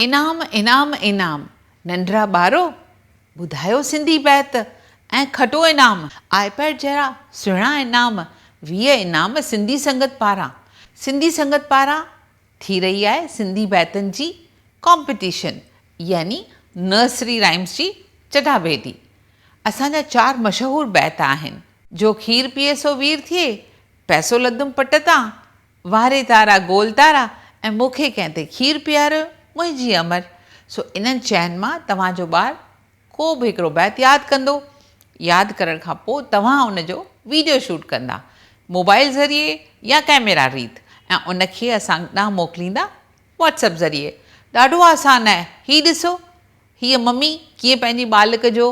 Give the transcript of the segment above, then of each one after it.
انعام انعام انعام ننڍڙا ٻارو ٻڌايو سنڌي بيت ۽ کٽو انعام آء پيڊ جهڙا سهڻا انعام 20 انعام سنڌي سنگت پاران سنڌي سنگت پاران ٿي رهي آهي سنڌي بيتن جي ڪامپيٽيشن يعني نرسري رائمس جي چٽاڀيٽي اسان جا چار مشهور بيت آهن جو کير پيئي سو وير ٿئي پئسو لڌم پٽ تان واري تارا گول تارا ۽ مون کي ڪنهن تي کير پياريو منهنجي امر سو انهن چئن مان توهان جو ٻار ڪو به هڪڙو بيت ياد ڪندو ياد ڪرڻ کان پوء توهان ان جو ويڊيو شوٽ ڪندا موبائل ذريعي يا ڪئميرا ريت ۽ ان کي اسان ڏانهن موڪليندا واٽس اپ ذريعي ڏاڍو آسان آهي هي ڏسو هيء ممي ڪيئن پنهنجي ٻالڪ جو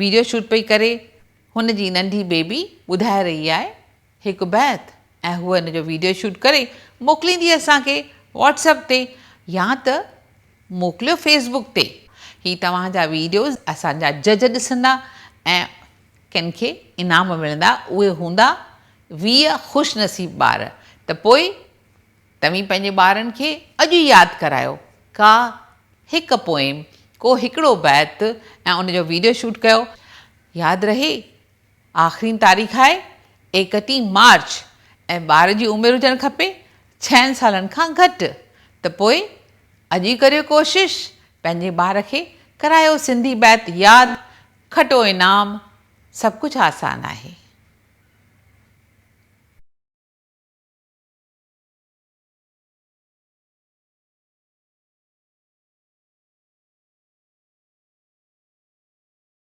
ويڊيو شوٽ پئي ڪري هن جي ننڍي بيبي ٻڌائي رهي آهي هڪ بيت ۽ هوء ان جو ويڊيو شوٽ ڪري موڪليندي اسان کي واٽس اپ تي يا ته موڪليو فيس بڪ تي. هي توهان جا ويڊيوز اسان جا جج ڏسندا ۽ ڪن کي انعام ملندا اهي هوندا 20 خوش نصيب ٻار ته پوء توهين پنهنجي ٻارن کي اڄ ئي ياد ڪرايو ڪا هڪ پوئم ڪو هڪڙو بيت ۽ ان جو ويڊيو شوٽ ڪيو ياد رهي آخرين تاريخ آهي ايڪٽيهه مارچ ۽ ٻار جي عمر هجڻ کپي ڇهن سالن کان گهٽ ته پوء اڄ ئي ڪريو ڪوشش پنهنجي ٻار کي ڪرايو سنڌي بيت ياد کٽو انعام سڀ ڪجهه آسان آهي.